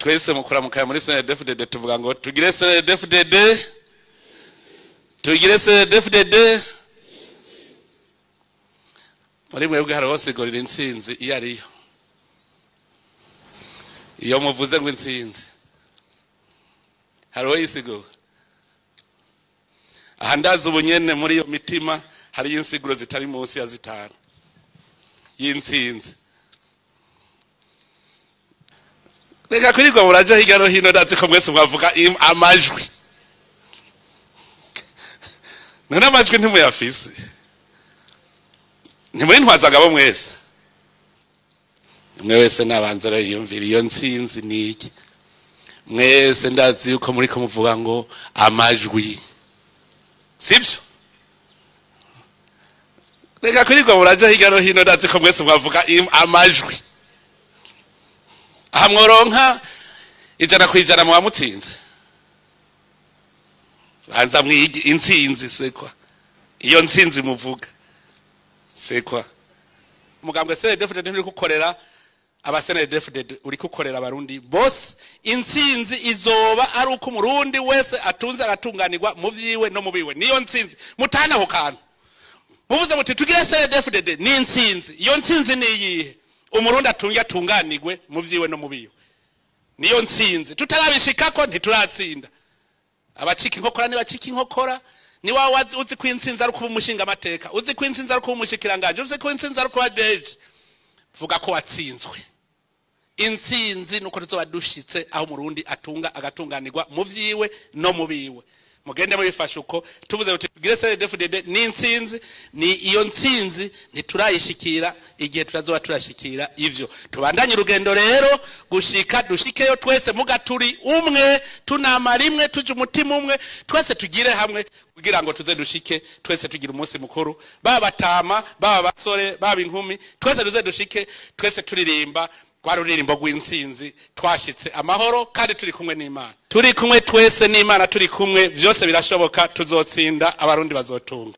Twese mu kuramukanya muri CNDD-FDD tuvuga ngo tugire CNDD-FDD, tugire CNDD-FDD. Muri mwebwe hari uwosigurira intsinzi iyo ariyo? Iyo muvuze ngo intsinzi, hariho yisigura? Aha ndazi ubunyene muri iyo mitima hariyo insiguro zitari munsi ya 5 y'intsinzi. Reka kwirirwa muraja hirya no hino, ndazi ko mwese mwavuga amajwi. None amajwi ntimuyafise, ntimuri abo mwese. Umwe wese nabanza ariyumvira iyo ntsinzi ni iki. Mwese ndazi yuko muriko muvuga ngo amajwi, sibyo? Reka kwirirwa muraja hirya no hino, ndazi ko mwese mwavuga amajwi. Aha mworonka 100% muba mutsinze. Banza mwige intsinzi sekwa, iyo ntsinzi muvuga sekwa. Umugambwe CNDD-FDD nturi gukorera aba CNDD-FDD, uri gukorera abarundi bose. Intsinzi izoba ari uko umurundi wese atunze agatunganirwa mu vyiwe no mu biwe. Niyo ntsinzi. Mutana aho kantu muvuze muti tugire CNDD-FDD ni intsinzi. Iyo ntsinzi ni iyihe? Umurundi atunge atunganirwe mu vyiwe no mu biwe, niyo ntsinzi. Tutarabishikako ntituratsinda. Abacika inkokora nibacika inkokora. Ni wawe uzi ko intsinzi ari kuba umushinga amateka, uzi ko intsinzi ari kuba umushikiranganje, uzi ko intsinzi ari kuba deje, vuga ko watsinzwe. Intsinzi nuko tuzoba dushitse aho umurundi atunga agatunganirwa mu vyiwe no mu biwe. Mugende mubifashe uko tuvuze uti tugire CNDD-FDD ni intsinzi. Ni iyo ntsinzi ntiturayishikira, igihe turazoba turashikira ivyo. Tubandanye urugendo rero gushika dushikeyo twese, muga turi umwe, tunama rimwe, tuje umutima umwe, twese tugire hamwe kugira ngo tuze dushike twese tugira umunsi mukuru. Baba batama, baba basore, baba inkumi, twese tuze dushike twese turirimba kwa ruririmbo rw'intsinzi, twashitse amahoro kandi turi kumwe n'Imana. Turi kumwe twese n'Imana, turi kumwe, vyose birashoboka, tuzotsinda, abarundi bazotunga.